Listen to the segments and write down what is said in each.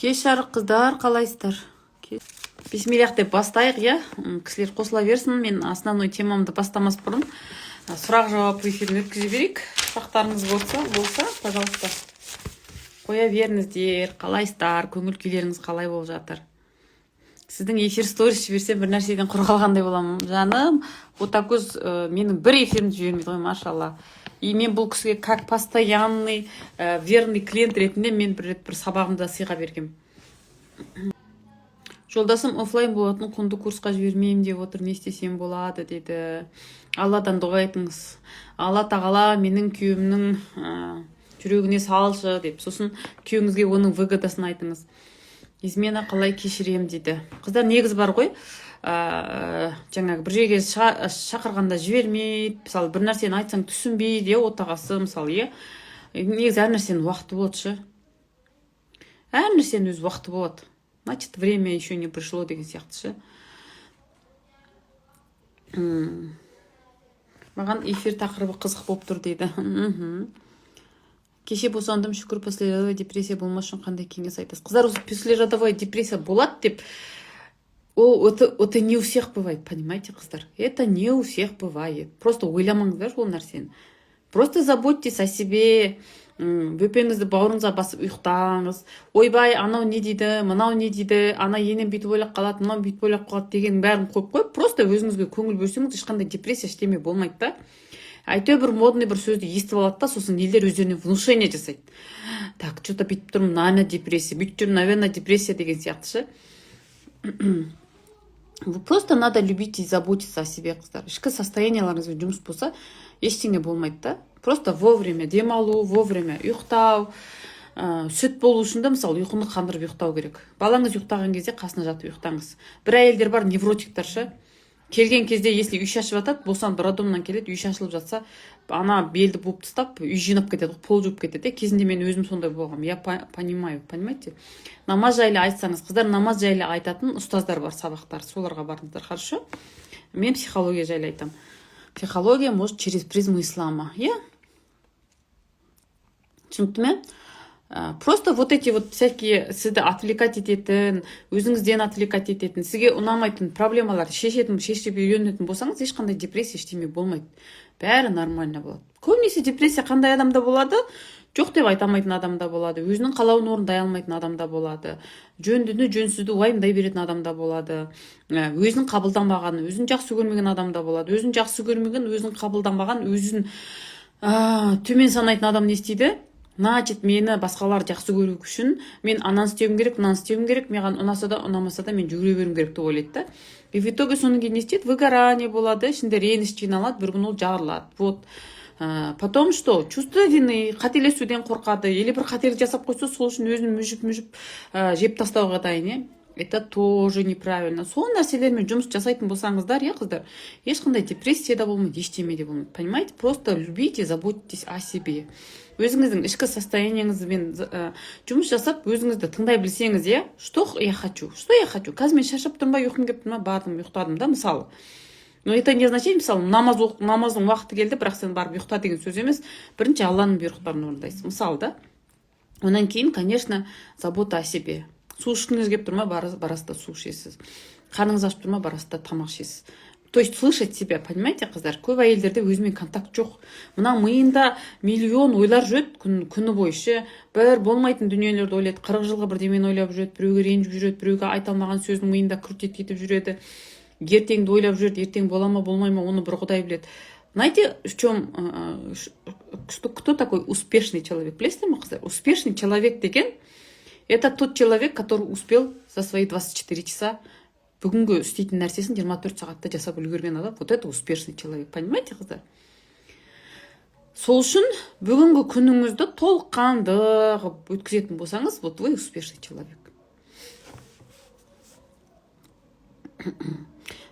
Кеш жарық, қыздар, қалайсыздар? Бисмиллях деп бастайық, иә. Кісілер қосыла берсін. Мен основной темамды бастамас бұрын сұрақ жауап эфирін өткізе берейік. Сұрақтарыңыз болса, пожалуйста, қоя беріңіздер. Қалайсыздар, көңіл күйлеріңіз қалай болып жатыр? Сіздің эфир сторис жіберсем, бір нәрседен құр қалғандай боламын. Жаным, Ботакөз менің бір эфирімді жібермейді ғой, машалла. И мен бұл кісіге как постоянный верный клиент ретінде мен бір рет бір сабағымды сыйға бергем. Жолдасым оффлайн болатын құнды курсқа жібермеймін деп отыр, не істесем болады деді. Алладан дұға етіңіз: «Алла тағала, менің күйеуімнің жүрегіне салшы», – деп. Сосын күйеуіңізге оның выгодасын айтыңыз. Измена қалай кешіремін дейді. Қыздар, негізі бар ғой, жаңағы бір жерге шақырғанда жібермейді, мысалы, бір нәрсені айтсаң, түсінбейді, иә, отағасы, мысалы, иә. Негізі әр нәрсенің уақыты болады ше, әр нәрсенің өз уақыты болады. Значит, время еще не пришло деген сияқты ше. Маған эфир тақырыбы қызық болып тұр дейді. Кеше босандым, шүкір. Послеродовая депрессия болмас үшін қандай кеңес айтасыз? Қыздар, осы послеродовая депрессия болады деп, ол это не у всех бывает, понимаете, қыздар? Это не у всех бывает. Просто ойламаңыздаршы ол нәрсені. Просто заботьтесь о себе. Бөпеңізді бауырыңызға басып ұйықтаңыз. Ойбай, анау не дейді, мынау не дейді, ана енем бүйтіп ойлап қалады, мынау бүйтіп ойлап қалады дегеннің бәрін қойып қойып, просто өзіңізге көңіл бөлсеңіз, ешқандай депрессия, ештеме болмайды да. Әйтеуір бір модный бір сөзді естіп алады да, сосын елдер өздеріне внушение жасайды: «Так, че то бүйтіп тұрмын, наверное, депрессия, бүйтіп жүрмін, наверное, депрессия» деген сияқты ше. Просто надо любить и заботиться о себе, қыздар. Ішкі состоянияларыңызбен жұмыс болса, ештеңе болмайды да. Просто вовремя демалу, вовремя ұйықтау. Сүт болу үшін де, мысалы, ұйқыны қандырып ұйықтау керек. Балаңыз ұйықтаған кезде қасына жатып ұйықтаңыз. Бір әйелдер бар, невротиктар ше, келген кезде, если үй шашып жатады, босанып, роддомнан келеді, үй шашылып жатса, ана белді буып тастап, үй жинап кетеді ғой, пол жуып кетеді, иә. Кезінде мен өзім сондай болғанмын, я понимаю, понимаете? Намаз жайлы айтсаңыз. Қыздар, намаз жайлы айтатын ұстаздар бар, сабақтар, соларға барыңыздар, хорошо? Мен психология жайлы айтамын. Психология может через призму ислама, иә. Түсінікті ме? Просто вот эти вот всякие сізді отвлекать ететін, өзіңізден отвлекать ететін, сізге ұнамайтын проблемаларды шешетін, шешіп үйренетін болсаңыз, ешқандай депрессия, ештеме болмайды, бәрі нормально болады. Көбінесе депрессия қандай адамда болады? Жоқ деп айта алмайтын адамда болады, өзінің қалауын орындай алмайтын адамда болады, жөндіні, жөнсізді уайымдай беретін адамда болады, өзін қабылдамаған, өзін жақсы көрмеген адамда болады. Өзін жақсы көрмеген, өзін қабылдамаған, өзін төмен санайтын адам не істейді? Значит, мені басқалар жақсы көру үшін мен ананы істеуім керек, мынаны істеуім керек, маған ұнаса да, ұнамаса да, мен жүгіре беруім керек деп ойлайды да. И в итоге содан кейін не істейді? Выгорание болады, ішінде реніш жиналады, бір күні ол жарылады. Вот. Потом что? Чувство вины, қателесуден қорқады или бір қателік жасап қойса, сол үшін өзін мүжіп мүжіп жеп тастауға дайын, иә. Это тоже неправильно. Сол нәрселермен жұмыс жасайтын болсаңыздар, иә, қыздар, ешқандай депрессия да болмайды, ештеме де болмайды, понимаете? Просто любите, заботьтесь о себе. Өзіңіздің ішкі состояниеңізбен жұмыс жасап, өзіңізді тыңдай білсеңіз, иә: что я хочу, что я хочу қазір, мен шаршап тұрмын ба, ұйқым келіп тұр ма, бардым, ұйықтадым да, мысалы. Но это не означает, мысалы, намаз намаздың уақыты келді, бірақ сен барып ұйықта деген сөз емес. Бірінші Алланың бұйрықтарын орындайсың, мысалы, да. Одан кейін, конечно, забота о себе. Су ішкіңіз келіп тұр ма, барасыз да су ішесіз. Қарныңыз ашып тұр ма, барасыз да тамақ ішесіз. То есть слышать себя, понимаете, қыздар? Көп әйелдерде өзімен контакт жоқ. Мына миында миллион ойлар жүреді күні бойы ше. Бір болмайтын дүниелерді ойлайды, 40 жылғы бірдемені ойлап жүреді, біреуге ренжіп жүреді, біреуге айта алмаған сөзін миында крутить етіп жүреді, ертеңді ойлап жүреді. Ертең бола ма, болмай ма, оны бір Құдай біледі. Знаете, в чем кто такой успешный человек, білесіздер ме, қыздар? Успешный человек деген – это тот человек, который успел за свои 24 часа бүгінгі істейтін нәрсесін 24 сағатта жасап үлгерген адам. Вот это успешный человек, понимаете, қыздар? Сол үшін бүгінгі күніңізді толыққанды қылып өткізетін болсаңыз, вот вы успешный человек.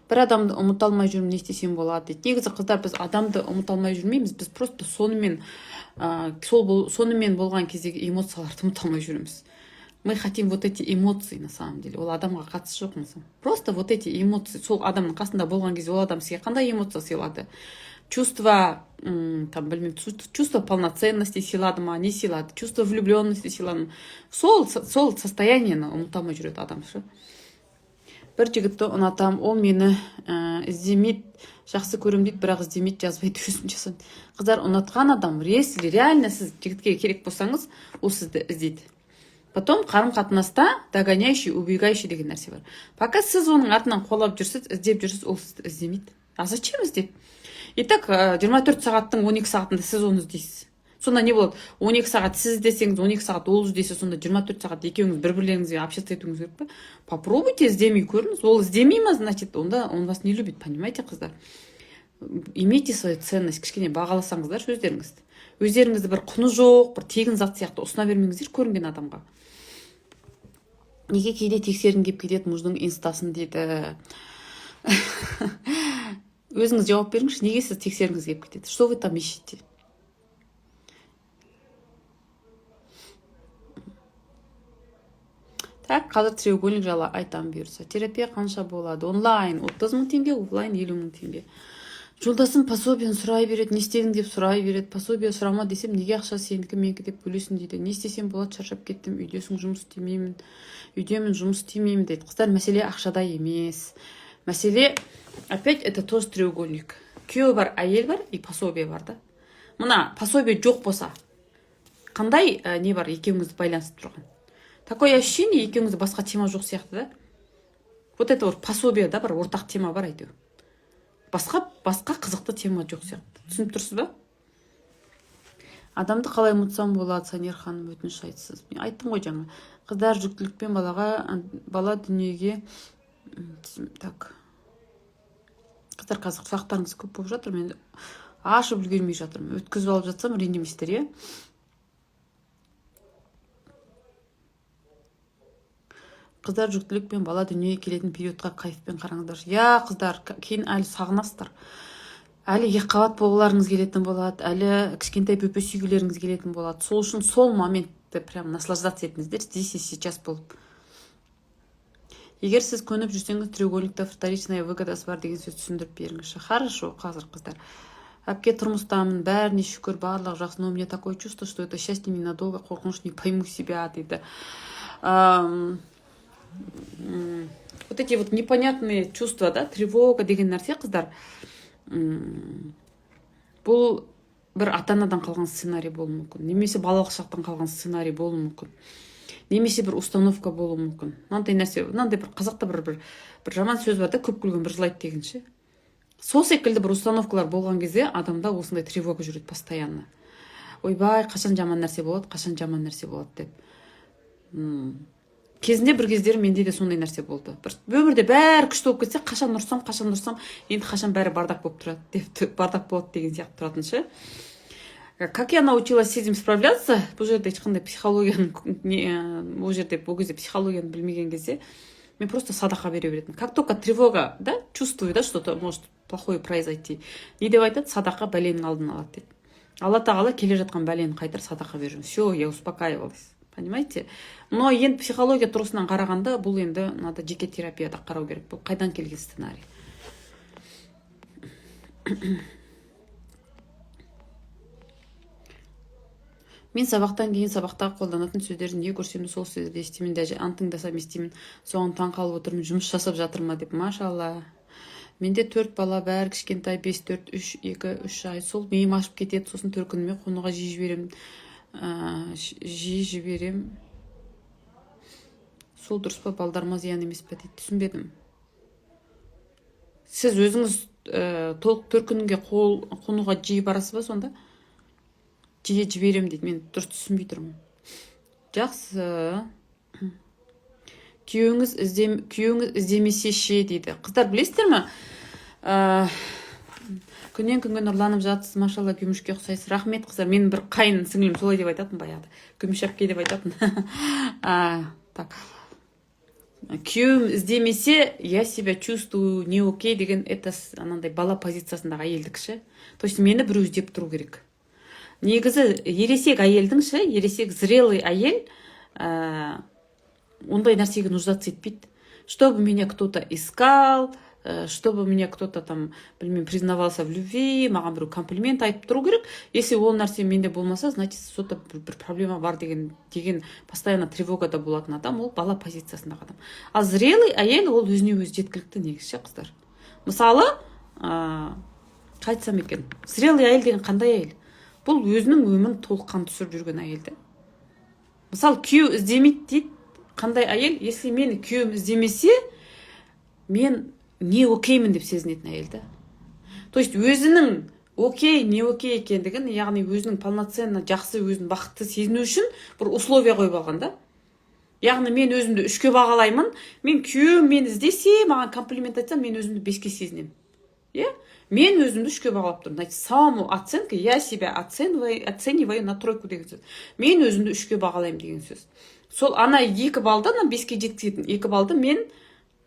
Бір адамды ұмыта алмай жүрмін, не істесем болады дейді. Негізі, қыздар, біз адамды ұмыта алмай жүрмейміз, біз просто сонымен сонымен болған кездегі эмоцияларды ұмыта алмай жүреміз. Мы хотим вот эти эмоции на самом деле. Ол адамға қатысы жоқ, мысалы. Просто вот эти эмоции, сол адамның қасында болған кезде ол адам сізге қандай эмоция сыйлады, Чувство там, білмеймін, чувство полноценности сыйлады ма, не сыйлады, чувство влюбленности сыйлады ма, сол состояниені ұмыта алмай жүреді адам ше. Бір жігітті ұнатамын, ол мені іздемейді, жақсы көремін дейді, бірақ іздемейді, жазбайды, өзім жасаймын. Қыздар, ұнатқан адам, если реально сіз жігітке керек болсаңыз, ол сізді іздейді. Потом қарым қатынаста догоняющий, убегающий деген нәрсе бар. Пока сіз оның артынан қуалап жүрсіз, іздеп жүрсіз, ол сізді іздемейді. А зачем іздеп? И так 24 сағаттың 12 сағатында сіз оны іздейсіз. Сонда не болады? 12 сағат сіз іздесеңіз, 12 сағат ол іздесе, сонда 24 сағат екеуіңіз бір бірлеріңізбен общаться етуіңіз керек па? Попробуйте, іздемей көріңіз. Ол іздемей ма, значит, онда он вас не любит, понимаете? Қыздар, имейте свою ценность, кішкене бағаласаңыздаршы өздеріңізді. Өздеріңізді бір құны жоқ, бір тегін зат сияқты ұсына бермеңіздер көрінген адамға. Неге кейде тексергім келіп кетеді муждың инстасын дейді. Өзіңіз жауап беріңізші, неге сіз тексергіңіз келіп кетеді? Что вы там ищете? Так, қазір треугольник жайлы айтамын, бұйырса. Терапия қанша болады? Онлайн 30 000 теңге, офлайн 50 000 теңге. Жолдасым пособиені сұрай береді, не істедің деп сұрай береді. Пособие сұрама десем, неге, ақша сенікі, менікі деп бөлесің дейді. Не істесем болады, шаршап кеттім. Үйдесің, жұмыс істемеймін, үйдемін, жұмыс істемеймін дейді. Қыздар, мәселе ақшада емес, мәселе опять это тоже треугольник: күйеу бар, әйел бар и пособие бар да. Мына пособие жоқ болса, қандай не бар екеуіңізді байланысып тұрған? Такое ощущение, екеуіңізде басқа тема жоқ сияқты да. Вот это вот пособие да, бір ортақ тема бар әйтеуір, басқа қызықты тема жоқ сияқты. Түсініп тұрсыз ба? Адамды қалай ұмытсам болады, Санер ханым, өтініш айтсыз. Мен айттым ғой жаңа. Қыздар, жүктілікпен балаға, бала дүниеге. Так, қыздар, қазір сұрақтарыңыз көп болып жатыр, мен ашып үлгермей жатырмын. Өткізіп алып жатсам, ренжімейсіздер, иә? Қыздар, жүктілік пен бала дүниеге келетін периодқа кайфпен қараңыздаршы. Иә, қыздар, кейін әлі сағынасыздар, әлі екіқабат болғыларыңыз келетін болады, әлі кішкентай бөпе сүйгілеріңіз келетін болады. Сол үшін сол моментті прям наслаждаться етіңіздер, здесь и сейчас болып. Егер сіз көніп жүрсеңіз, треугольникта вторичная выгодасы бар деген сөз, түсіндіріп беріңізші. Хорошо, қазір. Қыздар, әпке, тұрмыстамын, бәріне шүкір, барлығы жақсы, но у меня такое чувство, что это счастье ненадолго, қорқыныш, не пойму себя дейді. Вот эти вот непонятные чувства да, тревога деген нәрсе, қыздар, бұл бір ата анадан қалған сценарий болуы мүмкін немесе балалық шақтан қалған сценарий болуы мүмкін немесе бір установка болуы мүмкін. Мынандай нәрсе, мынандай бір қазақта бір жаман сөз бар да, «көп күлген бір жылайды» деген ше. Сол секілді бір установкалар болған кезде адамда осындай тревога жүреді постоянно: ойбай, қашан жаман нәрсе болады, қашан жаман нәрсе болады деп. Кезінде бір кездері менде де сондай нәрсе болды. Бір өмірде бәрі күшті болып кетсе, қашан ұрсам, қашан ұрсам, енді қашан бәрі бардак болып тұрады деп, бардак болады деген сияқты тұратын ше. Как я научилась с этим справляться? Бұл жерде ешқандай психологияның не, ол жерде, ол кезде психологияны білмеген кезде мен просто садақа бере беретінмін. Как только тревога да, чувствую да, что то может плохое произойти, не деп айтады? Садақа бәленің алдын алады дейді. Алла тағала келе жатқан бәлені қайтар, садақа беріп, все, я успокаивалась, понимаете? Но енді психология тұрғысынан қарағанда, бұл енді надо жеке терапияда қарау керек, бұл қайдан келген сценарий. Мен сабақтан кейін сабақта қолданатын сөздерді не көрсем де, сол сөздерді естимін, даже ән тыңдасам, естимін. Соған таң қалып отырмын, жұмыс жасап жатыр ма деп. Машалла. Менде төрт бала, бәрі кішкентай: 5, 4, 3, 2, 3 ай. Сол миым ашып кетеді, сосын төркініме қонуға жиі жіберемін, жиі жіберем. Сол дұрыс па, балдарыма зиян емес па дейді. Түсінбедім. Сіз өзіңіз толық төркінге қол қонуға жиі барасыз ба сонда? Жиі жіберемін дейді, мен дұрыс түсінбей тұрмын. Жақсы. Күйеуіңіз іздемесе ше дейді. Қыздар, білесіздер ме, күннен күнге нұрланып жатсыз, машалла, Күмішке ұқсайсыз. Рахмет, қыздар. Менің бір қайын сіңілім солай деп айтатын баяғыда, Күміш әпке деп айтатын. Так, күйеуім іздемесе, я себя чувствую не окей деген, это анандай бала позициясындағы әйелдікі ше. То есть мені біреу іздеп тұру керек. Негізі ересек әйелдің ше, ересек, зрелый әйел ондай нәрсеге нуждаться етпейді, чтобы меня кто то искал. Чтобы мне кто-то там, білмеймін, признавался в любви, маған біреу комплимент айтып тұру керек. Если ол нәрсе менде болмаса, значит, что-то бір проблема бар деген постоянно тревогада болатын адам, ол бала позициясындағы адам. Ал зрелый әйел, ол өзіне өзі жеткілікті негізі ше, қыздар. Мысалы, қалай айтсам екен, зрелый әйел деген қандай әйел? Бұл өзінің өмірін толыққанды сүріп жүрген әйел да. Мысалы, күйеу іздемейді дейді. Қандай әйел? Если мені күйеуім іздемесе, мен не океймін деп сезінетін әйел да. То есть өзінің окей, не окей екендігін, яғни өзінің полноценно жақсы, өзін бақытты сезіну үшін бір условия қойып алған да. Яғни мен өзімді 3-ке бағалаймын, мен күйеуім мені іздесе, маған комплимент айтса, мен өзімді 5-ке сезінемін, иә. Мен өзімді 3-ке бағалап тұрмын, значит, самооценка, я себя оцениваю на тройку деген сөз. Мен өзімді 3-ке бағалаймын деген сөз. Сол ана 2 балды, ана 5-ке жеткізетін 2 балды мен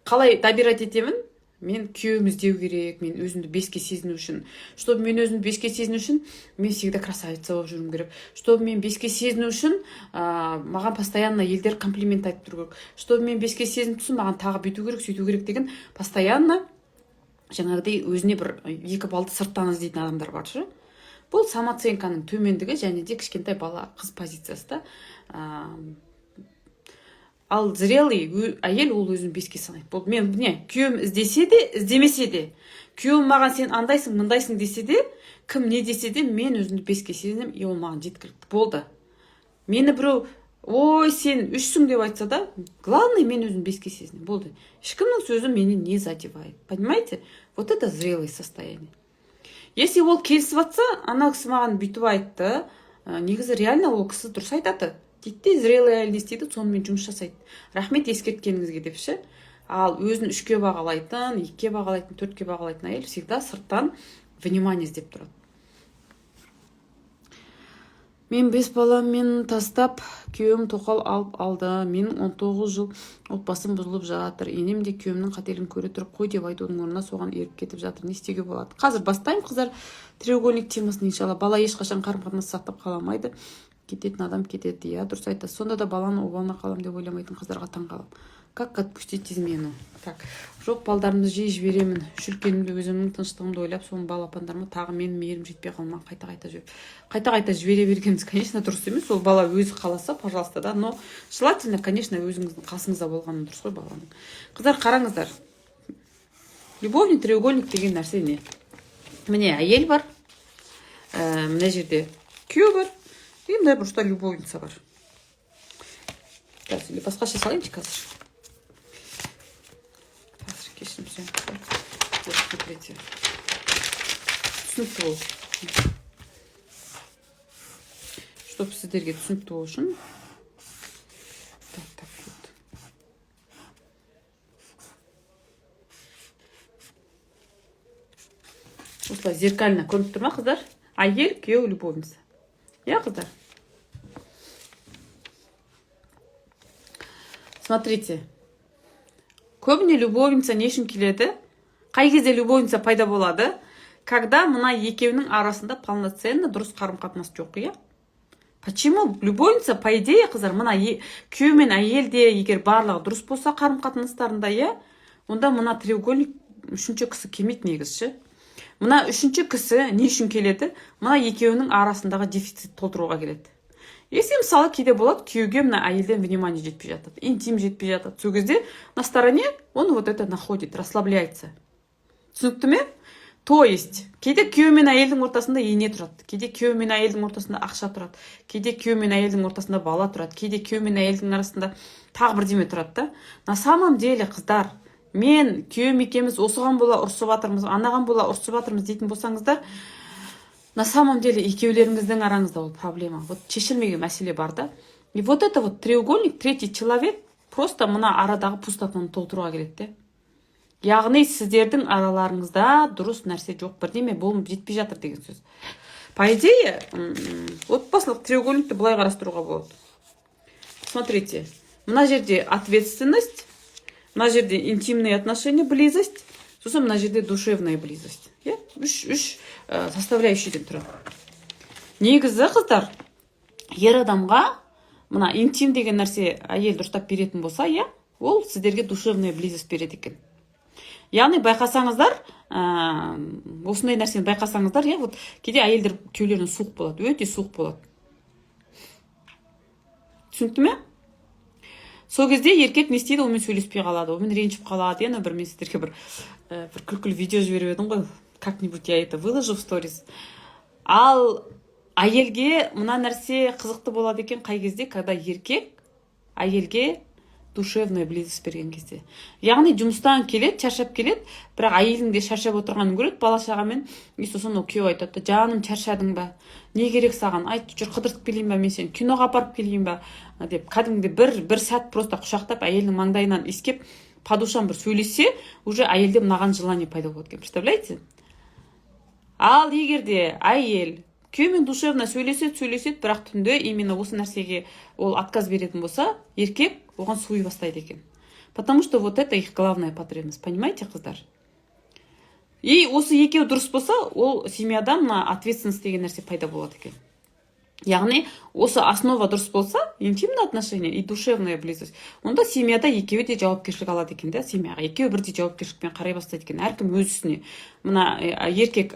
қалай добирать етемін? Мен күйеуім іздеу керек мен өзімді 5-ке сезіну үшін. Чтобы мен өзімді 5-ке сезіну үшін, мен всегда красавица болып жүруім керек. Чтобы мен 5-ке сезіну үшін, маған постоянно елдер комплимент айтып тұру керек. Чтобы мен 5-ке сезініп тұрсам, маған тағы бүйту керек, сөйту керек деген, постоянно жаңағыдай өзіне бір 2 балды сырттан іздейтін адамдар бар ше. Бұл самооценканың төмендігі және де кішкентай бала қыз позициясы да. Ал зрелый әйел, ол өзін 5-ке санайды. Болды, мен не, күйеуім іздесе де, іздемесе де, күйеуім маған сен андайсың, мындайсың десе де, кім не десе де, мен өзімді 5-ке сезінемін, и ол маған жеткілікті. Болды. Мені біреу «Ой, сен 3-сің» деп айтса да, главное, мен өзімді 5-ке сезінемін. Болды, ешкімнің сөзі мені не задевает, понимаете? Вот это зрелое состояние. Если ол келісіп жатса, ана кісі маған бүйтіп айтты, негізі реально ол кісі дұрыс айтады дейді де, зрелый әйел не істейді? Сонымен жұмыс жасайды. «Рахмет ескерткеніңізге» деп ше. Ал өзін 3-ке бағалайтын, 2-ге бағалайтын, 4-ке бағалайтын әйел всегда сырттан внимание іздеп тұрады. Мен бес баламмен тастап, күйеуім тоқал алып алды. Менің 19 жыл отбасым бұзылып жатыр. Енем де күйеуімнің қателігін көре тұрып, қой деп айтудың орнына соған еріп кетіп жатыр. Не істеуге болады? Қазір бастаймын, қыздар, треугольник темасын, иншалла. Бала ешқашан қарым қатынас сақтап қала алмайды, кететін адам кетеді. Иә, дұрыс айтасыз. Сонда да баланы обалына қаламын деп ойламайтын қыздарға таң қаламын. Как отпустить измену? Так, жоқ, балдарымды жиі жіберемін. Үш үлкенімді өзімнің тыныштығымды ойлап, соның балапандарыма тағы менің мейірім жетпей қалмаған. Қайта қайта жіберіп, қайта қайта жібере бергеніміз, конечно, дұрыс емес. Ол бала өзі қаласа, пожалуйста да, но желательно, конечно, өзіңіздің қасыңызда болғаны дұрыс қой баланың. Қыздар, қараңыздар, любовный треугольник деген нәрсе не? Міне, әйел бар, мына жерде күйеу бар и мына бұрышта любовница бар. Қазір, или басқаша салайыншы. Қазір, кешірім сұраймын. Вот, смотрите, түсінікті болсын, чтобы сіздерге түсінікті болу үшін. Так, так, вот осылай зеркально көрініп тұр ма, қыздар? Әйел, күйеу, любовница, иә. Қыздар, смотрите, көбіне любовница не үшін келеді? Қай кезде любовница пайда болады? Когда мына екеуінің арасында полноценно дұрыс қарым қатынас жоқ, иә. Почему любовница? По идее, қыздар, мына күйеу мен әйелде егер барлығы дұрыс болса қарым қатынастарында, иә, онда мына треугольник, үшінші кісі келмейді негізі ше. Мына үшінші кісі не үшін келеді? Мына екеуінің арасындағы дефицит толтыруға келеді. Если, мысалы, кейде болады, күйеуге мына әйелден внимание жетпей жатады, интим жетпей жатады, сол кезде на стороне он вот это находит, расслабляется. Түсінікті ме? То есть кейде күйеу мен әйелдің ортасында ене тұрады, кейде күйеу мен әйелдің ортасында ақша тұрады, кейде күйеу мен әйелдің ортасында бала тұрады, кейде күйеу мен әйелдің арасында тағы бірдеме тұрады да. На самом деле, қыздар, мен күйеуім екеуміз осыған бола ұрысып жатырмыз, анаған бола ұрысып жатырмыз дейтін болсаңыздар, на самом деле екеулеріңіздің араңызда ол проблема, вот шешілмеген мәселе бар да. И вот это вот треугольник, третий человек просто мына арадағы пустотаны толтыруға келеді де. Яғни сіздердің араларыңызда дұрыс нәрсе жоқ, бірдеме болып жетпей жатыр деген сөз. По идее, отбасылық треугольникті былай қарастыруға болады. Смотрите, мына жерде ответственность, мына жерде интимные отношения, близость, сосын мына жерде душевная близость, иә. Үш составляющийден тұрады негізі, қыздар. Ер адамға мына интим деген нәрсе әйел дұрыстап беретін болса, иә, ол сіздерге душевная близость береді екен. Яғни байқасаңыздар, осындай нәрсені байқасаңыздар, иә, вот кейде әйелдер күйеулеріне суық болады, өте суық болады, түсінікті ме? Сол кезде еркек не істейді? Онымен сөйлеспей қалады, онымен ренжіп қалады. Енді бір мен сіздерге бір күлкілі видео жіберіп едім ғой, как-нибудь я это выложу в сторис. Ал әйелге мына нәрсе қызықты болады екен қай кезде? Когда еркек әйелге душевная близость берген кезде. Яғни жұмыстан келеді, шаршап келеді, бірақ әйелінің де шаршап отырғанын көреді бала шағамен. И сосын ол күйеуі айтады да: «Жаным, шаршадың ба? Не керек саған, айт, жүр, қыдыртып келейін ба, мен сені киноға апарып келейін ба?» деп, кәдімгідей бір сәт просто құшақтап, әйелінің маңдайынан иіскеп, по душам бір сөйлессе, уже әйелде мынаған желание пайда болады екен, представляете? Ал егер де әйел күйеуімен душевно сөйлеседі, сөйлеседі, бірақ түнде именно осы нәрсеге ол отказ беретін болса, еркек оған суи бастайды екен, потому что вот это их главная потребность, понимаете, қыздар? И осы екеуі дұрыс болса, ол семьяда мына ответственность деген нәрсе пайда болады екен. Яғни осы основа дұрыс болса, интимные отношения и душевная близость, онда семьяда екеуі де жауапкершілік алады екен да. Семьяға екеуі бірдей жауапкершілікпен қарай бастайды екен, әркім өз ісіне. Мына еркек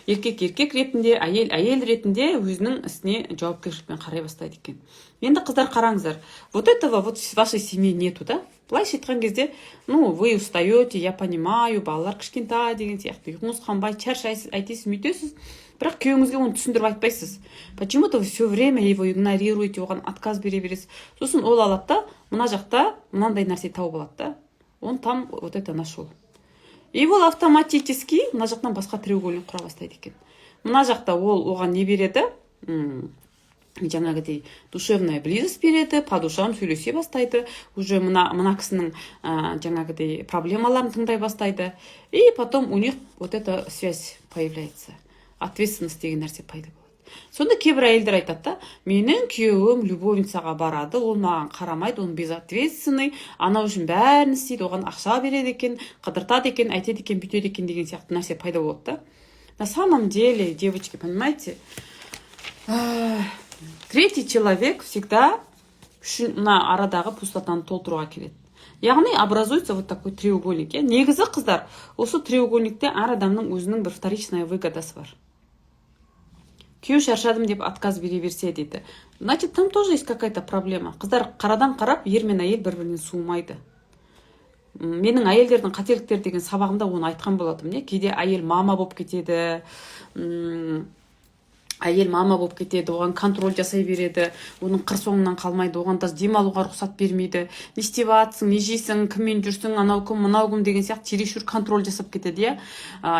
еркек еркек ретінде, әйел әйел ретінде өзінің ісіне жауапкершілікпен қарай бастайды екен. Енді, қыздар, қараңыздар, вот этого вот в вашей семье нету да. Былайша айтқан кезде, ну, вы устаете, я понимаю, балалар кішкентай деген сияқты, ұйқыңыз қанбай шаршайсыз, әйтесіз, бүйтесіз, бірақ күйеуіңізге оны түсіндіріп айтпайсыз. Почему-то вы все время его игнорируете, оған отказ бере бересіз. Сосын ол алады да, мына жақта мынандай нәрсе тауып алады да, он там вот это нашел, и ол автоматически мына жақтан басқа треугольник құра бастайды екен. Мына жақта ол оған не береді? Жаңағыдей душевная близость береді, по душам сөйлесе бастайды, уже мына кісінің жаңағыдей проблемаларын тыңдай бастайды. И потом у них вот эта связь появляется, ответственность деген нәрсе пайда болады. Сонда кейбір әйелдер айтады да: «Менің күйеуім любовницаға барады, ол маған қарамайды, он безответственный, анау үшін бәрін істейді, оған ақша береді екен, қыдыртады екен, әйтеді екен, бүйтеді екен» деген сияқты нәрсе пайда болады да. На самом деле, девочки, понимаете, третий человек всегда үшін мына арадағы пустотаны толтыруға келеді. Яғни образуется вот такой треугольник, иә. Негізі, қыздар, осы треугольникте әр адамның өзінің бір вторичная выгодасы бар. Күйеу шаршадым деп отказ бере берсе дейді, значит, там тоже есть какая-то проблема. Қыздар, қарадан қарап ер мен әйел бір бірінен суымайды. Менің «Әйелдердің қателіктері» деген сабағымда оны айтқан болатынмын, иә. Кейде әйел мама болып кетеді, әйел мама болып кетеді, оған контроль жасай береді, оның қыр соңынан қалмайды, оған даже демалуға рұқсат бермейді. Не істеп жатсың, не жейсің, кіммен жүрсің, анау кім, мынау кім деген сияқты чересчур контроль жасап кетеді, иә.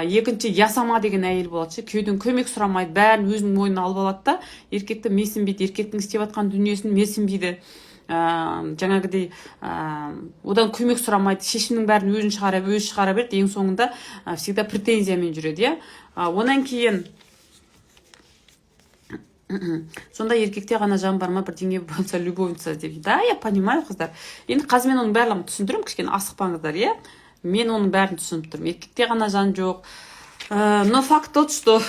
Екінші я сама деген әйел болады ше, күйеуден көмек сұрамайды, бәрін өзінің мойнына алып алады да, еркекті менсінбейді, еркектің істеп жатқан дүниесін менсінбейді, жаңағыдей одан көмек сұрамайды, шешімнің бәрін өзін шығара, өзі шығара береді. Ең соңында всегда претензиямен жүреді, иә. Одан кейін сонда еркекте ғана жан бар ма, бірдеңе болса, любовница деп. Да, я понимаю, қыздар. Енді қазір мен оның барлығын түсіндіремін, кішкене асықпаңыздар, иә. Мен оның бәрін түсініп тұрмын, еркекте ғана жан жоқ. Но факт тот, что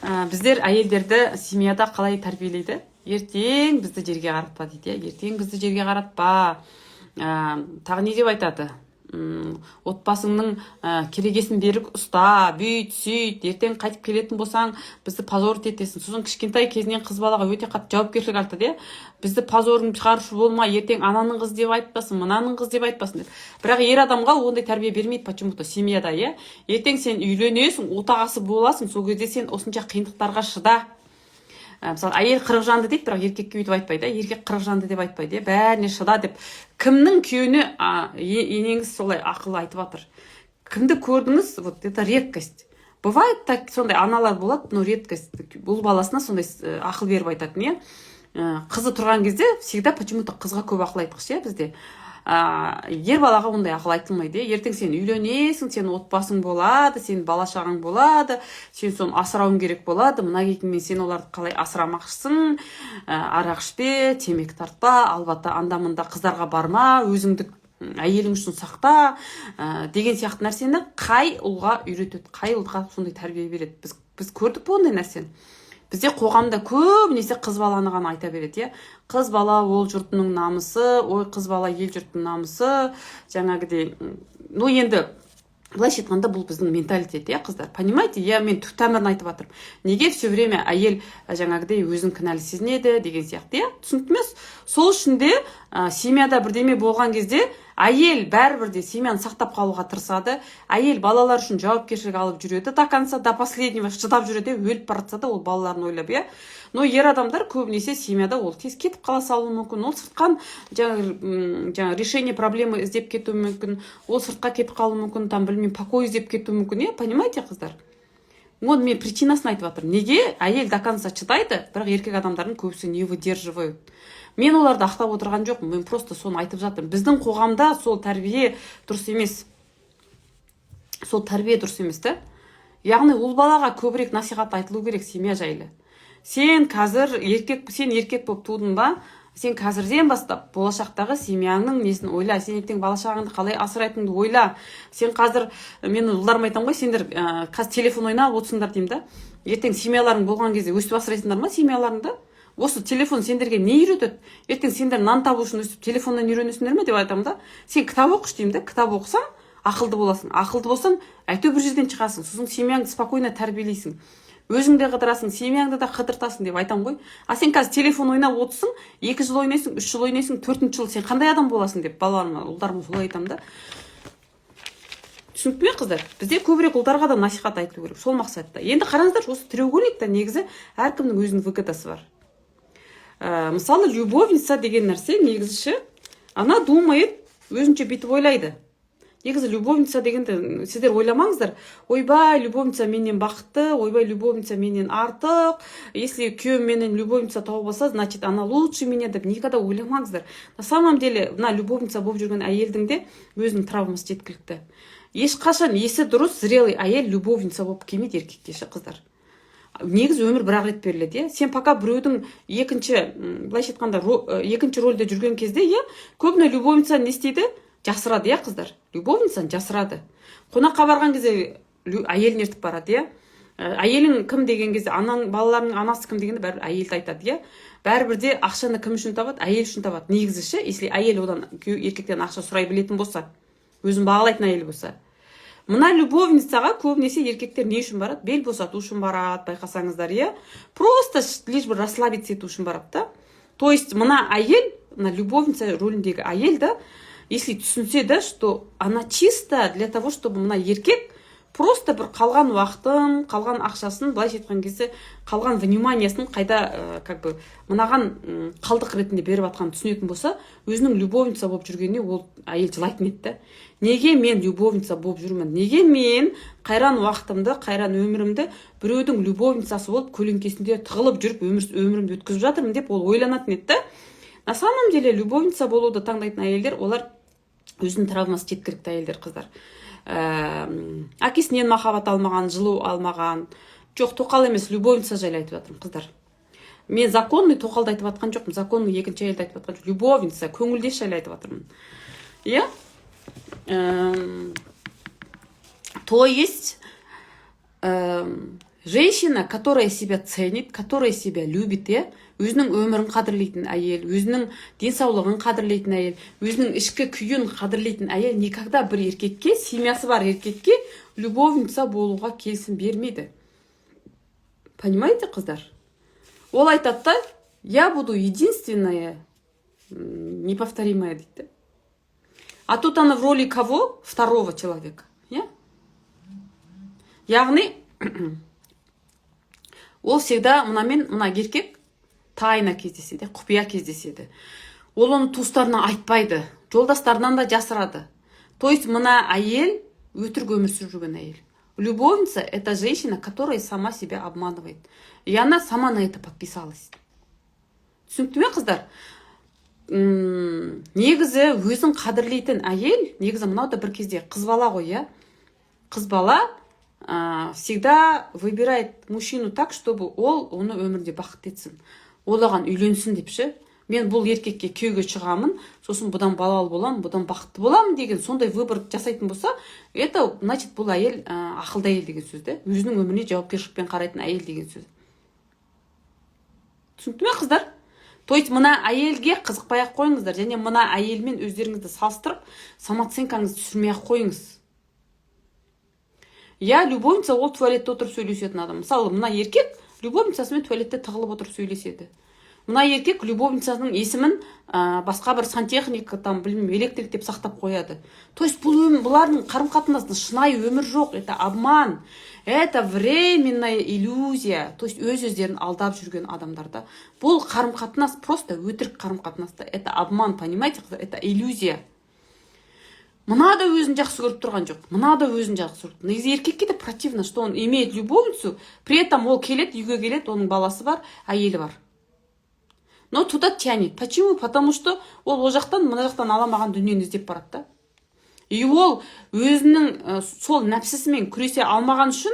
біздер әйелдерді семьяда қалай тәрбиелейді? «Ертең бізді жерге қаратпа» дейді, иә. «Ертең бізді жерге қаратпа». Тағы не деп айтады? Отбасыңның керегесін берік ұста, бүйт, сүйт, ертең қайтып келетін болсаң, бізді позорить етесің. Сосын кішкентай кезінен қыз балаға өте қатты жауапкершілік артады, иә. «Бізді позорын шығарушы болма, ертең ананың қызы деп айтпасын, мынаның қызы деп айтпасын» деп. Бірақ ер адамға ондай тәрбие бермейді почему-то семьяда, иә. «Ертең сен үйленесің, отағасы боласың, сол кезде сен осынша қиындықтарға шыда». Мысалы, әйел 40 жанды дейді, бірақ еркекке өйтіп айтпайды, иә. Еркек 40 жанды деп айтпайды, иә, бәріне шыда деп. Кімнің күйеуіне енеңіз солай ақыл айтып жатыр? Кімді көрдіңіз? Вот это редкость. Бывает так, сондай аналар болады, но редкость, ұл баласына сондай ақыл беріп айтатын, иә. Қызы тұрған кезде всегда почему-то қызға көп ақыл айтқыш, иә, бізде. Ер балаға ондай ақыл айтылмайды, иә. «Ертең сен үйленесің, сенің отбасың болады, сенің бала шағаң болады, сен соны асырауың керек болады. Мына кейкіңмен сен оларды қалай асырамақшысың? Арақ ішпе, темекі тартпа, албатта анда мында қыздарға барма, өзіңді әйелің үшін сақта» деген сияқты нәрсені қай ұлға үйретеді, қай ұлға сондай тәрбие береді? Біз көрдік пе ондай нәрсені? Бізде қоғамда көбінесе қыз баланы ғана айта береді, иә. Қыз бала ол жұртының намысы, ой, қыз бала ел жұрттың намысы, жаңағыдей. Ну, енді былайша айтқанда, бұл біздің менталитет, иә, қыздар, понимаете? Иә, мен түп тамырын айтып жатырмын, неге все время әйел жаңағыдай өзін кінәлі сезінеді деген сияқты, иә, түсінікті ме? Сол үшін де семьяда бірдеме болған кезде әйел бәрібір де семьяны сақтап қалуға тырысады. Әйел балалар үшін жауапкершілік алып жүреді до конца, до последнего шыдап жүреді, өліп бара жатса да, ол балаларын ойлап, иә. Но ер адамдар көбінесе семьяда ол тез кетіп қала салуы мүмкін, ол сыртқан жаңағы решение проблемы іздеп кетуі мүмкін, ол сыртқа кетіп қалуы мүмкін, там, білмеймін, покой іздеп кетуі мүмкін, иә. Понимаете, қыздар? Вот мен причинасын айтып жатырмын, неге әйел до конца шыдайды, бірақ еркек адамдардың көбісі не выдерживают. Мен оларды ақтап отырған жоқпын, мен просто соны айтып жатырмын. Біздің қоғамда сол тәрбие дұрыс емес, сол тәрбие дұрыс емес та. Яғни ұл балаға көбірек насихат айтылу керек семья жайлы. Сен қазір еркек, сен еркек болып тудың ба, сен қазірден бастап болашақтағы семьяңның несін ойла, сен ертең бала шағаңды қалай асырайтыныңды ойла. Сен қазір, мен ұлдарыма айтамын ғой, сендер қазір телефон ойнап отырсыңдар деймін да, ертең семьяларың болған кезде өстіп асырайсыңдар ма семьяларыңды? Осы телефон сендерге не үйретеді? Ертең сендер нан табу үшін өстіп телефоннан үйренесіңдер ме деп айтамын да. Сен кітап оқышы деймін да. Кітап оқысаң, ақылды боласың, ақылды болсаң, әйтеуір бір жерден шығасың, сосын семьяңды спокойно тәрбиелейсің, өзің де қыдырасың, семьяңды да қыдыртасың деп айтамын ғой. А сен қазір телефон ойнап отырсың, 2 жыл ойнайсың, 3 жыл ойнайсың, төртінші жыл сен қандай адам боласың деп балаларыма, ұлдарыма солай айтамын да. Түсінікті ме, қыздар? Бізде көбірек ұлдарға да насихат айтылу керек сол мақсатта. Енді қараңыздаршы, осы треугольникта негізі әркімнің өзінің выгодасы бар. Мысалы, любовница деген нәрсе негізі ше, она думает, өзінше бүйтіп ойлайды. Негізі любовница дегенді сіздер ойламаңыздар: ойбай, любовница менен бақытты, ойбай, любовница менен артық, если күйеуім менен любовница тауып алса, значит, она лучше меня деп никогда ойламаңыздар. На самом деле мына любовница болып жүрген әйелдің де өзінің травмасы жеткілікті. Ешқашан есі дұрыс, зрелый әйел любовница болып келмейді еркекке ше, қыздар. Негізі өмір бір ақ рет беріледі, иә. Сен пока біреудің екінші, былайша айтқанда, екінші рөлде жүрген кезде, иә, көбіне любовница не істейді? Жасырады, иә, қыздар. Любовницаны жасырады. Қонаққа барған кезде әйелін ертіп барады, иә. Әйелің кім деген кезде, анаң, балаларының анасы кім дегенде, бәрібір әйелді айтады, иә. Бәрібір де ақшаны кім үшін табады? Әйел үшін табады негізі ше, если әйел одан, күйеу еркектен ақша сұрай білетін болса, өзін бағалайтын әйел болса. Мына любовницаға көбінесе еркектер не үшін барады? Бел босату үшін барады, байқасаңыздар, иә. Просто лишь бы расслабиться ету үшін барады да. То есть мына әйел, мына любовница рөліндегі әйел да, если түсінсе да, что она чисто для того, чтобы мына еркек просто бір қалған уақытын, қалған ақшасын, былайша айтқан кезде, қалған вниманиясын қайда как бы мынаған қалдық ретінде беріп жатқанын түсінетін болса, өзінің любовница болып жүргеніне ол әйел жылайтын еді да. Неге мен любовница болып жүрмін? Неге мен қайран уақытымды, қайран өмірімді біреудің любовницасы болып, көлеңкесінде тығылып жүріп өмірімді өткізіп жатырмын деп ол ойланатын еді да. На самом деле любовница болуды таңдайтын әйелдер, олар өзінің травмасы жеткілікті әйелдер, қыздар. Әкесінен махаббат алмаған, жылу алмаған. Жоқ, тоқал емес, любовница жайлы айтып жатырмын, қыздар. Мен законный тоқалды айтып жатқан жоқпын, законный екінші әйелді айтып жатқан жоқпын, любовница, көңілдес жайлы айтып жатырмын, иә. То есть женщина, которая себя ценит, которая себя любит, иә, өзінің өмірін қадірлейтін әйел, өзінің денсаулығын қадірлейтін әйел, өзінің ішкі күйін қадірлейтін әйел никогда бір еркекке, семьясы бар еркекке любовница болуға келісім бермейді. Понимаете, қыздар? Ол айтады да: «Я буду единственная, неповторимая», — дейді да. А тут она в роли кого? Второго человека, иә. Яғни ол всегда мынамен, мына еркек тайна кездеседі, құпия кездеседі. Ол оны туыстарына айтпайды, жолдастарынан да жасырады. То есть мына әйел өтірік өмір сүріп жүрген әйел. Любовница — это женщина, которая сама себя обманывает, и она сама на это подписалась. Түсінікті ме, қыздар? Негізі өзін қадірлейтін әйел, негізі мынау да бір кезде қыз бала ғой, иә. Қыз бала всегда выбирает мужчину так, чтобы ол оны өмірде бақытты етсін, ол оған үйленсін деп ше. Мен бұл еркекке күйеуге шығамын, сосын бұдан балалы боламын, бұдан бақытты боламын деген сондай выбор жасайтын болса, это значит, бұл әйел ақылды әйел деген сөз да, өзінің өміріне жауапкершілікпен қарайтын әйел деген сөз. Түсінікті ме, қыздар? То есть мына әйелге қызықпай ақ қойыңыздар және мына әйелмен өздеріңізді салыстырып, самооценкаңызды түсірмей ақ қойыңыз, иә. Любовница ол туалетте отырып сөйлесетін адам. Мысалы, мына еркек любовницасымен туалетте тығылып отырып сөйлеседі. Мына еркек любовницасының есімін басқа бір сантехник там, білмеймін, электрик деп сақтап қояды. То есть бұл бұлардың қарым қатынасында шынайы өмір жоқ, это обман, это временная иллюзия. То есть өз өздерін алдап жүрген адамдар да. Бұл қарым қатынас просто өтірік қарым қатынас та, это обман, понимаете, қыздар? Это иллюзия. Мына да өзін жақсы көріп тұрған жоқ, мына да өзін жақсы көріп. Негізі еркекке де противно, что он имеет любовницу, при этом ол келеді, үйге келеді, оның баласы бар, әйелі бар, но туда тянет. Почему? Потому что ол ол жақтан, мына жақтан ала алмаған дүниені іздеп барады да. И ол өзінің сол нәпсісімен күресе алмаған үшін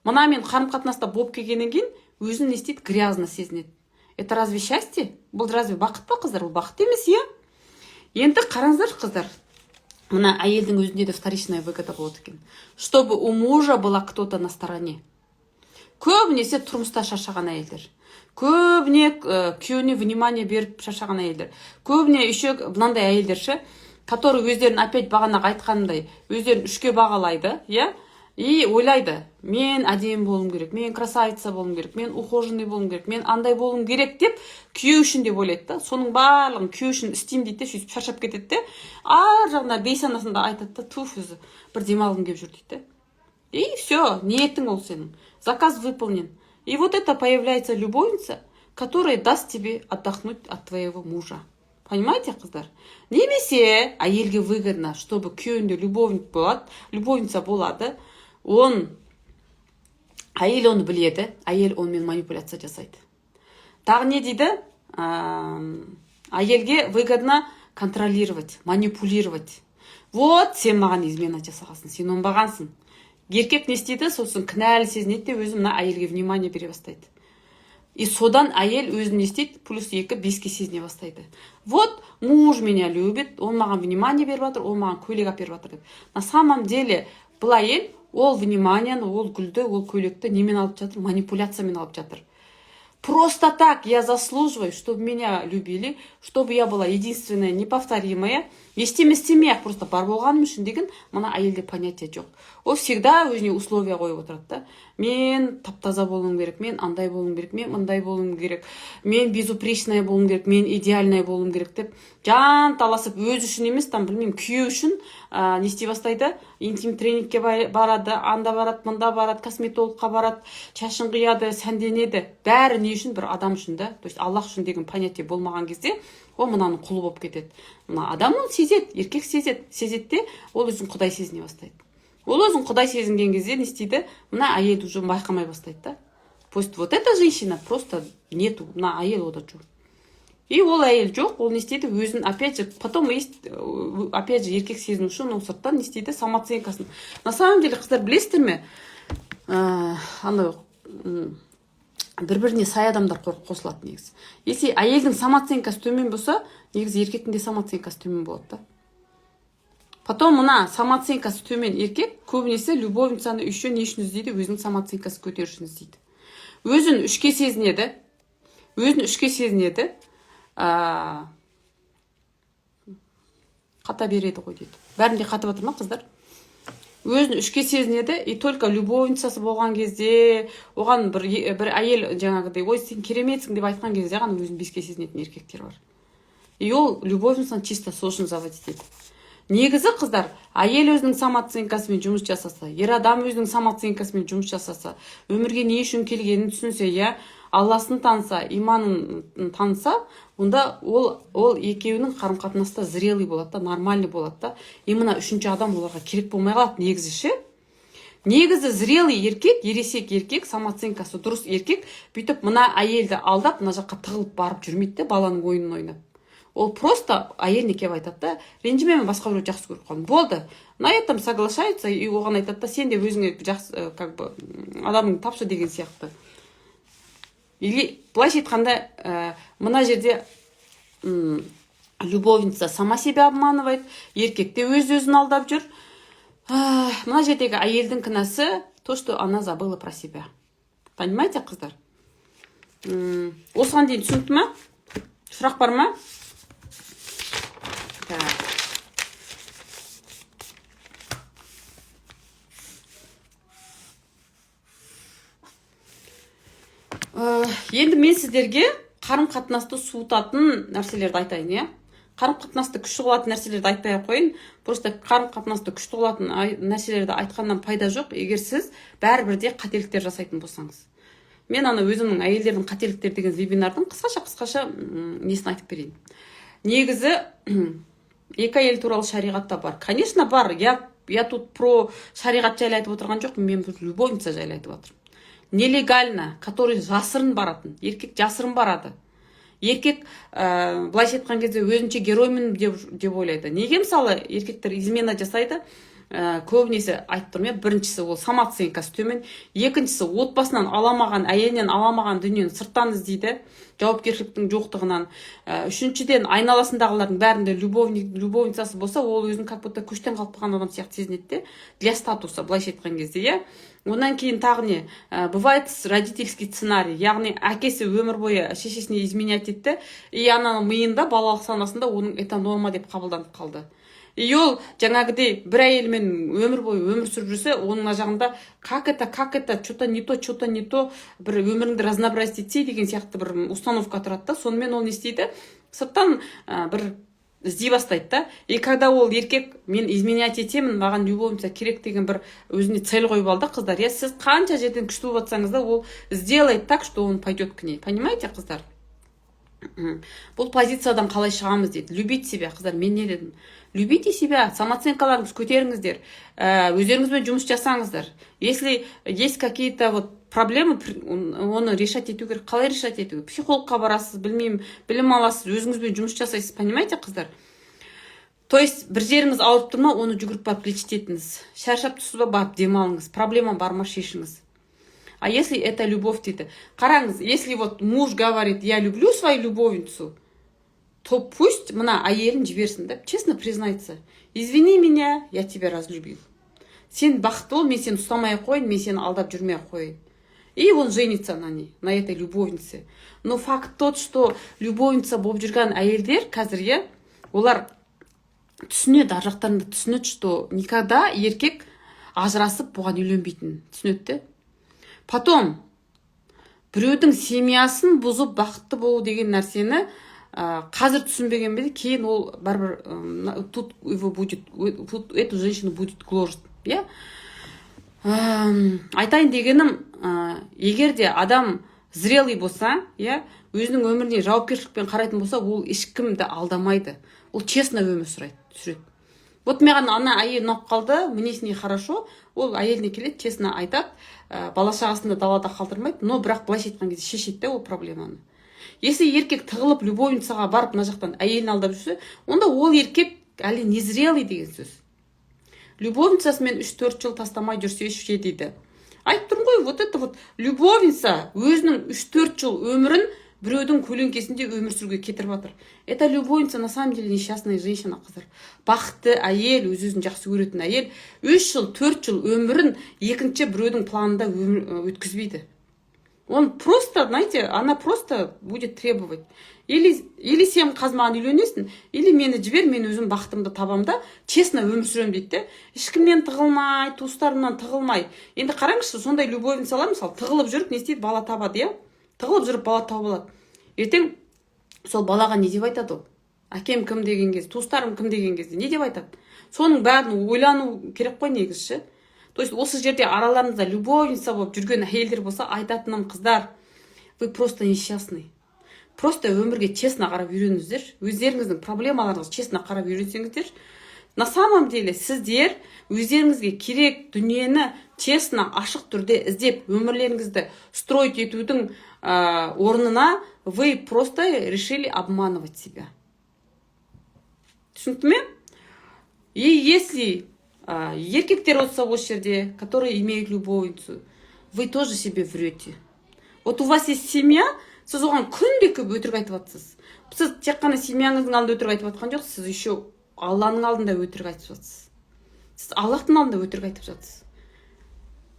мынамен қарым қатынаста болып келгеннен кейін өзін не істейді? Грязно сезінеді. Это разве счастье? Бұл разве бақыт па, қыздар? Бұл бақыт емес, иә. Енді қараңыздаршы, қыздар, мына әйелдің өзінде де вторичная выгода болады екен: чтобы у мужа была кто-то на стороне. Көбінесе тұрмыста шаршаған әйелдер, көбіне күйеуіне внимание беріп шаршаған әйелдер, көбіне еще мынандай әйелдер ше, который өздерін, опять бағанағы айтқанымдай, өздерін үшке бағалайды, иә, и ойлайды: мен әдемі болуым керек, мен красавица болуым керек, мен ухоженный болуым керек, мен андай болуым керек деп, күйеу үшін деп ойлайды да. Соның барлығын күйеу үшін істеймін дейді де, сөйтіп шаршап кетеді де, ар жағында бейсанасында айтады да: «Туф, өзі бір демалғым келіп жүр», — дейді да. И все, ниетің ол сенің, заказ выполнен. И вот это появляется любовница, которая даст тебе отдохнуть от твоего мужа, понимаете, қыздар? Немесе әйелге выгодно, чтобы күйеуінде любовник болады, любовница болады. Он, әйел оны біледі, әйел онымен манипуляция жасайды. Тағы не дейді? Әйелге выгодно контролировать, манипулировать. Вот сен маған измена жасағансың, сен оңбағансың. Еркек не істейді? Сосын кінәлі сезінеді де, өзі мына әйелге внимание бере бастайды. И содан әйел өзін не істейді? Плюс екі, беске сезіне бастайды: вот муж меня любит, он маған внимание беріп жатыр, ол маған көйлек әперіп жатыр деп. На самом деле бұл әйел ол вниманияны, ол гүлді, ол көйлекті немен алып жатыр? Манипуляциямен алып жатыр. Просто так я заслуживаю, чтобы меня любили, чтобы я была единственная, неповторимая. Ештеме істемей ақ, просто бар болғаным үшін деген мына әйелде понятие жоқ. Ол всегда өзіне условия қойып отырады да: мен тап таза болуым керек, мен андай болуым керек, мен мындай болуым керек, мен безупречная болуым керек, мен идеальная болуым керек деп жан таласып, өзі үшін емес, там, білмеймін, күйеу үшін не істей бастайды. Интим тренингке барады, анда барады, мында барады, косметологқа барады, шашын қияды, сәнденеді. Бәрі не үшін? Бір адам үшін да. То есть Аллах үшін деген понятие болмаған кезде ол мынаның құлы болып кетеді. Мына адам оны сезеді, еркек сезеді, сезеді де, ол өзін құдай сезіне бастайды. Ол өзін құдай сезінген кезде не істейді? Мына әйелді уже байқамай бастайды да. Пусть вот эта женщина просто нету, мына әйел ода жоқ. И ол әйел жоқ, ол не істейді өзін? Опять же, потом есть, опять же, еркек сезіну үшін ол сырттан не істейді? Самооценкасын. На самом деле, қыздар, білесіздер ме, анау бір біріне сай адамдар қосылады негізі. Если әйелдің самооценкасы төмен болса, негізі еркектің де самооценкасы төмен болады да. Потом мына самооценкасы төмен еркек көбінесе любовницаны еще не үшін іздейді? Өзінің самооценкасын көтеру үшін іздейді. Өзін үшке сезінеді, өзін үшке сезінеді. Қата береді ғой дейді. Бәрінде қатып жатыр ма, қыздар? Өзін үшке сезінеді. И только любовницасы болған кезде, оған бір әйел жаңағыдай: «Ой, сен кереметсің», — деп айтқан кезде ғана өзін беске сезінетін еркектер бар. И ол любовницаны чисто сол үшін заводить етеді. Негізі, қыздар, әйел өзінің самооценкасымен жұмыс жасаса, ер адам өзінің самооценкасымен жұмыс жасаса, өмірге не үшін келгенін түсінсе, иә, Алласын таныса, иманын таныса, онда ол екеуінің қарым қатынаста зрелый болады да, нормальный болады да. И мына үшінші адам оларға керек болмай қалады негізі ше. Негізі зрелый еркек, ересек еркек, самооценкасы дұрыс еркек бүйтіп мына әйелді алдап, мына жаққа тығылып барып жүрмейді де баланың ойынын ойнап. Ол просто әйеліне келіп айтады да: «Ренжіме, мен басқа біреуді жақсы көріп қалдым», — болды. На этом соглашаются. И оған айтады да: «Сен де өзіңе жақсы, как бы адамыңды тапшы», — деген сияқты. Или былайша айтқанда, мына жерде любовница сама себя обманывает, еркек те өз өзін алдап жүр. Мына жердегі әйелдің кінәсі то, что она забыла про себя, понимаете, қыздар? Осыған дейін түсінікті ма? Сұрақ бар ма? Так. Енді мен сіздерге қарым қатынасты суытатын нәрселерді айтайын, иә. Қарым қатынасты күшті қылатын нәрселерді айтпай ақ қояйын. Просто қарым қатынасты күшті қылатын нәрселерді айтқаннан пайда жоқ, егер сіз бәрібір де қателіктер жасайтын болсаңыз. Мен ана өзімнің «Әйелдердің қателіктері» деген вебинардың қысқаша несін айтып берейін. Негізі, екі әйел туралы шариғатта бар, конечно, бар. Я тут про шариғат жайлы айтып отырған жоқпын, мен бұл любовница жайлы айтып жатырмын, нелегально, который жасырын баратын. Еркек жасырын барады. Еркек, былайша айтқан кезде, өзінше героймын деп ойлайды. Неге, мысалы, еркектер измена жасайды? Көбінесе айтып тұрмын, иә, біріншісі, ол самооценкасы төмен, екіншісі, отбасынан ала алмаған, әйелінен ала алмаған дүниені сырттан іздейді, жауапкершіліктің жоқтығынан. Үшіншіден, айналасындағылардың бәрінде любовник, любовницасы болса, ол өзін как будто көштен қалып қалған адам сияқты сезінеді де, для статуса, былайша айтқан кезде, иә. Одан кейін тағы не? Бывает родительский сценарий, яғни әкесі өмір бойы шешесіне изменять етті, и ананың миында, балалық санасында оның это норма деп қабылданып қалды. И ол жаңағыдей бір әйелмен өмір бойы өмір сүріп жүрсе, оның мына жағында как это, как это, че то не то, че то не то, бір өміріңді разнообразить етсей деген сияқты бір установка тұрады да. Сонымен ол не істейді? Сырттан бір іздей бастайды да. И когда ол еркек «мен изменять етемін, маған любовница керек» деген бір өзіне цель қойып алды, қыздар, иә, сіз қанша жерден күшті болып жатсаңыз да, ол сделает так, что он пойдет к ней, понимаете, қыздар? Бұл позициядан қалай шығамыз дейді. Любить себя, қыздар. Мен не дедім? Любите себя, самооценкаларыңызды көтеріңіздер, өздеріңізбен жұмыс жасаңыздар. Если есть какие то вот проблемы, оны решать ету керек. Қалай решать ету? Психологқа барасыз, білмеймін, білім аласыз, өзіңізбен жұмыс жасайсыз, понимаете, қыздар? То есть бір жеріңіз ауырып тұр ма, оны жүгіріп барып лечить етіңіз. Шаршап тұрсыз ба, барып демалыңыз. Проблема бар ма, шешіңіз. А если это любовь дейді. Қараңыз, если вот муж говорит: «Я люблю свою любовницу», то пусть мына әйелін жіберсін деп честно признается: «Извини меня, я тебя разлюбил, сен бақытты бол, мен сені ұстамай ақ қояйын, мен сені алдап жүрмей ақ қояйын». И он женится на ней, на этой любовнице. Но факт тот, что любовница болып жүрген әйелдер қазір, иә, олар түсінеді, ар жақтарында түсінеді, что никогда еркек ажырасып бұған үйленбейтінін түсінеді де. Потом біреудің семьясын бұзып бақытты болу деген нәрсені, қазір түсінбеген бе, кейін ол бәрібір тут его будет, тут эту женщину будет гложет, иә. Айтайын дегенім, егер де адам зрелый болса, иә, өзінің өміріне жауапкершілікпен қарайтын болса, ол ешкімді алдамайды, ол честно өмір сүреді. Вот маған ана әйел ұнап қалды, мне с ней хорошо. Ол әйеліне келеді, честно айтады, бала шағасын да далада қалдырмайды, но бірақ, былайша айтқан кезде, шешеді де ол проблеманы. Если еркек тығылып любовницаға барып, мына жақтан әйелін алдап жүрсе, онда ол еркек әлі незрелый деген сөз. Любовницасымен 3-4 жыл тастамай жүрсе ше дейді. Айтып тұрмын ғой, вот это вот любовница өзінің 3-4 жыл өмірін біреудің көлеңкесінде өмір сүруге кетіріп жатыр. Это любовница на самом деле несчастная женщина, қыздар. Бақытты әйел, өз өзін жақсы көретін әйел 3 жыл, 4 жыл өмірін екінші біреудің планында өмір өткізбейді. Он просто, знаете, она просто будет требовать: или сен қазір маған үйленесің, или мені жібер, мен өзім бақытымды табамын да, честно өмір сүремін дейді де, ешкімнен тығылмай, туыстарымнан тығылмай. Енді қараңызшы, сондай любовницалар, мысалы, тығылып жүріп не істейді? Бала табады, иә, тығылып жүріп бала тауып алады. Ертең сол балаға не деп айтады ол? Әкем кім деген кезде, туыстарым кім деген кезде не деп айтады? Соның бәрін ойлану керек қой негізі ше. То есть осы жерде араларыңызда любовница болып жүрген әйелдер болса, айтатыным, қыздар, вы просто несчастный. Просто өмірге честно қарап үйреніңіздер, өздеріңіздің проблемаларыңызға честно қарап үйренсеңіздер, на самом деле сіздер өздеріңізге керек дүниені честно, ашық түрде іздеп, өмірлеріңізді строить етудің орнына вы просто решили обманывать себя. Түсінікті ме? И если еркектер болса осы жерде, которые имеют любовницу, вы тоже себе врете. Вот у вас есть семья, сіз оған күнде көп өтірік айтып жатсыз. Сіз тек қана семьяңыздың алдында өтірік айтып жатқан жоқсыз, сіз еще Алланың алдында өтірік айтып жатсыз, сіз Аллахтың алдында өтірік айтып жатсыз.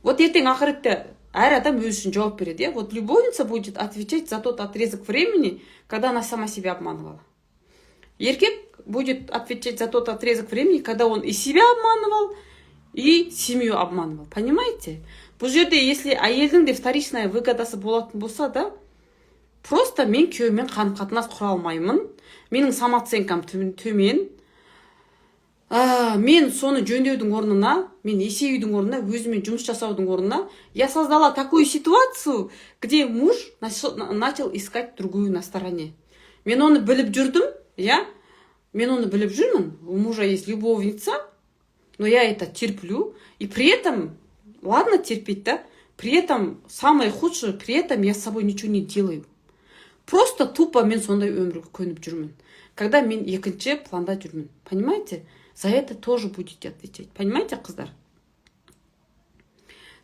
Вот ертең ақыретте Әр адам өзі үшін жауап береді, иә. Вот любовница будет отвечать за тот отрезок времени, когда она сама себя обманывала. Еркек будет отвечать за тот отрезок времени, когда он и себя обманывал, и семью обманывал, понимаете? Бұл жерде, если әйелдің де вторичная выгодасы болатын болса да, просто мен күйеуіммен қарым қатынас құра алмаймын, менің самооценкам төмен, мен соны жөндеудің орнына, мен есеюдің орнына, өзімен жұмыс жасаудың орнына, я создала такую ситуацию, где муж начал искать другую на стороне. Мен оны біліп жүрдім, иә, мен оны біліп жүрмін, у мужа есть любовница, но я это терплю. И при этом, ладно, терпеть, да, при этом, самое худшее, при этом я с собой ничего не делаю. Просто тупо мен сондай өмірге көніп жүрмін, когда мен екінші планда жүрмін, понимаете? За это тоже будете отвечать, понимаете, қыздар?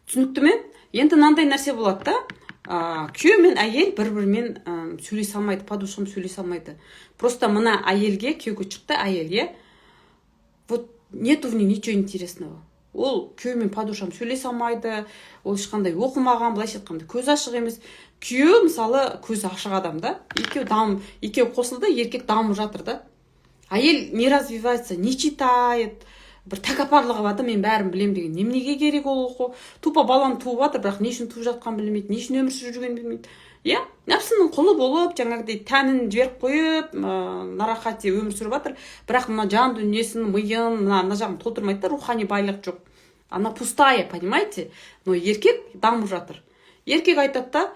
Түсінікті ме? Енді мынандай нәрсе болады да, күйеу мен әйел бір бірімен сөйлесе алмайды, по душам сөйлесе алмайды. Просто мына әйелге күйеуге шықты әйел, иә, вот нету в ней ничего интересного. Ол күйеуімен по душам сөйлесе алмайды, ол ешқандай оқымаған, былайша айтқанда, көзі ашық емес. Күйеуі, мысалы, көзі ашық адам да. Екеуі қосылды, еркек дамып жатыр да, әйел не развивается, не читает, бір тәкаппарлығы бар да, мен бәрін білемін деген. Неменеге керек ол оқу? Тупо баланы туып жатыр, бірақ не үшін туып жатқанын білмейді, не үшін өмір сүріп жүргенін білмейді, иә. Нәпсінің құлы болып, жаңағыдай тәнін жіберіп қойып, на рахате өмір сүріп жатыр, бірақ мына жан дүниесін, миын, мына жағын толтырмайды да, рухани байлық жоқ, она пустая, понимаете? Но еркек дамып жатыр. Еркек айтады да,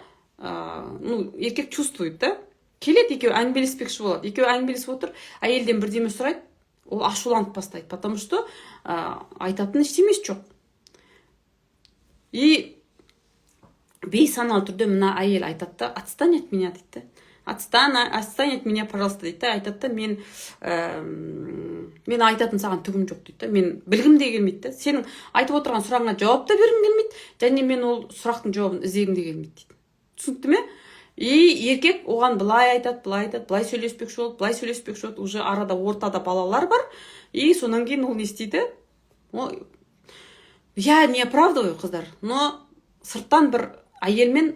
ну, еркек чувствует да, келеді, екеуі әңгімелеспекші болады. Екеуі әңгімелесіп отыр, әйелден бірдеме сұрайды, ол ашуланып бастайды, потому что айтатын ештемесі жоқ. И бейсаналы түрде мына әйел айтады да: «Отстань от меня», — дейді да. «Отстань, отстань от меня, пожалуйста», — дейді да. Айтады да: Мен айтатын саған түгім жоқ», — дейді да. «Мен білгім де келмейді да, сенің айтып отырған сұрағыңа жауап та бергім келмейді және мен ол сұрақтың жауабын іздегім де келмейді», — дейді. Түсінікті ме? И еркек оған былай айтады, былай айтады, былай сөйлеспекші болды, былай сөйлеспекші болды. Уже арада, ортада балалар бар. И содан кейін ол не істейді? Ол, я не оправдываю, қыздар, но сырттан бір әйелмен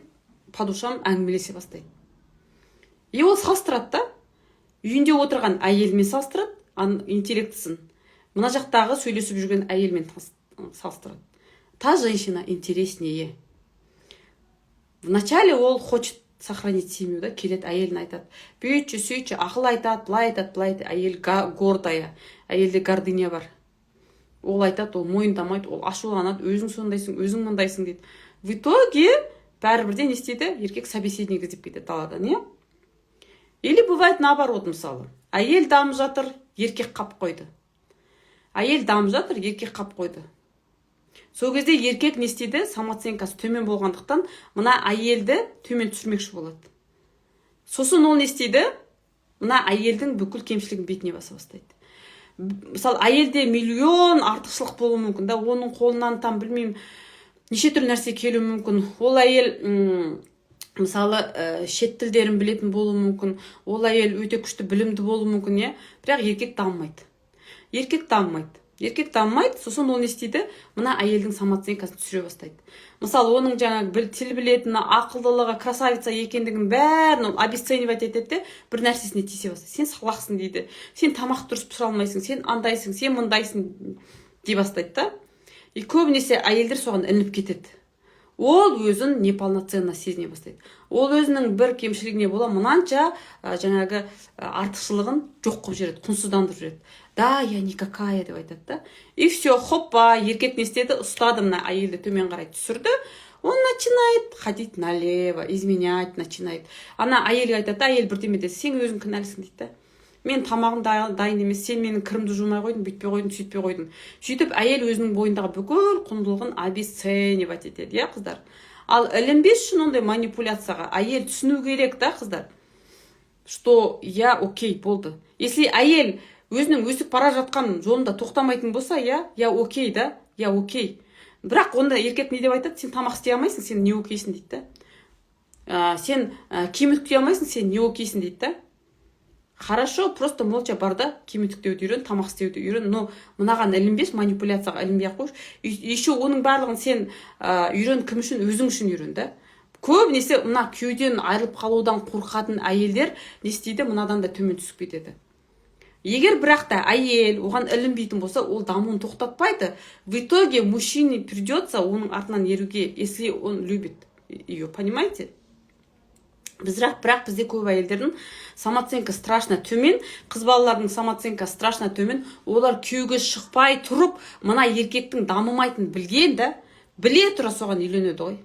по душам әңгімелесе бастайды. И ол салыстырады да, үйінде отырған әйелмен салыстырады интеллектісін, мына жақтағы сөйлесіп жүрген әйелмен салыстырады. Та женщина интереснее. Вначале ол хочет сохранить семью да, келеді, әйеліне айтады: бүйтші, сөйтші, ақыл айтады, былай айтады, былай айтады. Әйел гордая, әйелде гордыня бар. Ол айтады, ол мойындамайды, ол ашуланады: «Өзің сондайсың, өзің мындайсың», — дейді. В итоге бәрібір де не істейді? Еркек собеседник іздеп кетеді даладан, иә. Или бывает наоборот: мысалы, әйел дамып жатыр, еркек қап қойды. Әйел дамып жатыр, еркек қап қойды. Сол кезде еркек не істейді? Самооценкасы төмен болғандықтан, мына әйелді төмен түсірмекші болады. Сосын ол не істейді? Мына әйелдің бүкіл кемшілігін бетіне баса бастайды. Мысалы, әйелде миллион артықшылық болуы мүмкін да, оның қолынан там, білмеймін, неше түрлі нәрсе келуі мүмкін. Ол әйел мысалы, шет тілдерін білетін болуы мүмкін, ол әйел өте күшті білімді болуы мүмкін, иә. Бірақ еркек дамымайды, еркек дамымайды, еркек дамымайды. Сосын ол не істейді? Мына әйелдің самооценкасын түсіре бастайды. Мысалы, оның жаңағы тіл білетіні, ақылдылығы, красавица екендігін, бәрін ол обесценивать етеді де, бір нәрсесіне тиісе бастайды. «Сен салақсың», — дейді, «сен тамақ дұрыс пісіре алмайсың, сен андайсың, сен мындайсың», — дей бастайды да. И көбінесе әйелдер соған ілініп кетеді. Ол өзін неполноценно сезіне бастайды. Ол өзінің бір кемшілігіне бола мынанша жаңағы артықшылығын жоқ қылып жібереді, құнсыздандырып жібереді да. «Я никакая», — деп айтады да. И все, хоппа, еркек не істеді? Ұстады, мына әйелді төмен қарай түсірді. Он начинает ходить налево, изменять начинает. Ана әйелге айтады да, әйел бірдеме десе: «Сен өзің кінәлісің», — дейді да. «Мен тамағым дайын емес, сен менің кірімді жумай қойдың, бүйтпей қойдың, сөйтпей қойдың». Сөйтіп әйел өзінің бойындағы бүкіл құндылығын обесценивать етеді, иә, қыздар. Ал ілінбес үшін ондай манипуляцияға әйел түсіну керек та, қыздар, что я окей болды. Если әйел өзінің өсіп бара жатқан жолында тоқтамайтын болса, иә, я окей да, я окей. Бірақ онда еркек не деп айтады? «Сен тамақ істей алмайсың, сен не окейсің», — дейді да. Сен киім үтіктей алмайсың, сен не окейсің», — дейді да. Хорошо, просто молча бар да, киім үтіктеуді үйрен, тамақ істеуді үйрен, но мынаған ілінбес, манипуляцияға ілінбей ақ қойшы. Еще оның барлығын сен үйрен. Кім үшін? Өзің үшін үйрен да. Көбінесе мына күйеуден айырылып қалудан қорқатын әйелдер не істейді? Мынадан да төмен түсіп кетеді. Егер бірақ та әйел оған ілінбейтін болса, ол дамуын тоқтатпайды. В итоге мужчине придется оның артынан еруге, если он любит ее, понимаете? Бірақ бізде көп әйелдердің самооценка страшно төмен, қыз балалардың самооценка страшно төмен. Олар күйеуге шықпай тұрып, мына еркектің дамымайтынын білген да, біле тұра соған үйленеді ғой.